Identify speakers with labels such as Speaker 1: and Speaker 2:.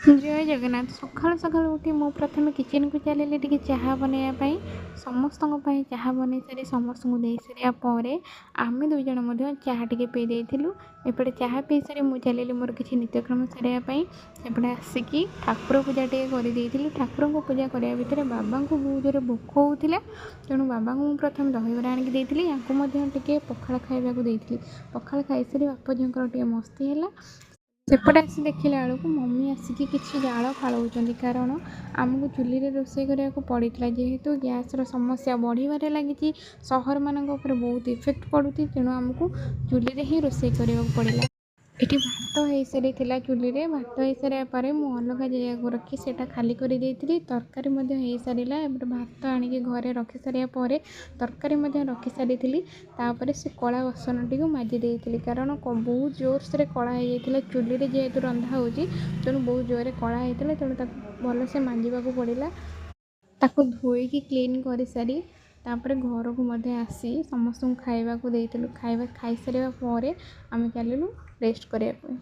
Speaker 1: ଜୟ ଜଗନ୍ନାଥ। ସକାଳୁ ସକାଳୁ ଉଠି ମୁଁ ପ୍ରଥମେ କିଚେନ୍କୁ ଚାଲିଲି ଟିକେ ଚାହା ବନେଇବା ପାଇଁ। ସମସ୍ତଙ୍କ ପାଇଁ ଚାହା ବନେଇ ସାରି, ସମସ୍ତଙ୍କୁ ଦେଇ ସାରିବା ପରେ ଆମେ ଦୁଇ ଜଣ ମଧ୍ୟ ଚାହା ଟିକେ ପିଇ ଦେଇଥିଲୁ। ଏପଟେ ଚାହା ପିଇ ସାରି ମୁଁ ଚାଲିଲି ମୋର କିଛି ନିତ୍ୟକ୍ରମ ସାରିବା ପାଇଁ। ଏପଟେ ଆସିକି ଠାକୁର ପୂଜା ଟିକେ କରିଦେଇଥିଲି। ଠାକୁରଙ୍କ ପୂଜା କରିବା ଭିତରେ ବାବାଙ୍କୁ ବହୁତ ଜୋରେ ଭୋକ ହେଉଥିଲା, ତେଣୁ ବାବାଙ୍କୁ ମୁଁ ପ୍ରଥମେ ଦହିବରା ଆଣିକି ଦେଇଥିଲି। ୟାଙ୍କୁ ମଧ୍ୟ ଟିକେ ପଖାଳ ଖାଇବାକୁ ଦେଇଥିଲି। ପଖାଳ ଖାଇସାରି ବାପ ଝିଅଙ୍କର ଟିକେ ମସ୍ତି ହେଲା। ସେପଟେ ଆସି ଦେଖିଲା ବେଳକୁ ମମି ଆସିକି କିଛି ଜାଳ ଫାଳଉଛନ୍ତି, କାରଣ ଆମକୁ ଚୁଲିରେ ରୋଷେଇ କରିବାକୁ ପଡ଼ିଥିଲା। ଯେହେତୁ ଗ୍ୟାସ୍ର ସମସ୍ୟା ବଢ଼ିବାରେ ଲାଗିଛି, ସହରମାନଙ୍କ ଉପରେ ବହୁତ ଇଫେକ୍ଟ ପଡ଼ୁଛି, ତେଣୁ ଆମକୁ ଚୁଲିରେ ହିଁ ରୋଷେଇ କରିବାକୁ ପଡ଼ିଲା। ଏଠି ଭାତ ହେଇସାରିଥିଲା ଚୁଲିରେ। ଭାତ ହେଇସାରିବା ପରେ ମୁଁ ଅଲଗା ଜାଗାକୁ ରଖି ସେଇଟା ଖାଲି କରିଦେଇଥିଲି। ତରକାରୀ ମଧ୍ୟ ହେଇସାରିଲା। ଏପଟେ ଭାତ ଆଣିକି ଘରେ ରଖିସାରିବା ପରେ ତରକାରୀ ମଧ୍ୟ ରଖିସାରିଥିଲି। ତାପରେ ସେ କଳା ବାସନଟିକୁ ମାଜି ଦେଇଥିଲି, କାରଣ ବହୁତ ଜୋରସୋରେ କଳା ହେଇଯାଇଥିଲା। ଚୁଲିରେ ଯେହେତୁ ରନ୍ଧା ହେଉଛି, ତେଣୁ ବହୁତ ଜୋରରେ କଳା ହେଇଥିଲା, ତେଣୁ ତାକୁ ଭଲସେ ମାଜିବାକୁ ପଡ଼ିଲା। ତାକୁ ଧୋଇକି କ୍ଲିନ୍ କରିସାରି ତାପରେ ଘରକୁ ମଧ୍ୟ ଆସି ସମସ୍ତଙ୍କୁ ଖାଇବାକୁ ଦେଇଥିଲୁ। ଖାଇବା ଖାଇସାରିବା ପରେ ଆମେ ଚାଲିଲୁ ରେଷ୍ଟ କରିବା ପାଇଁ।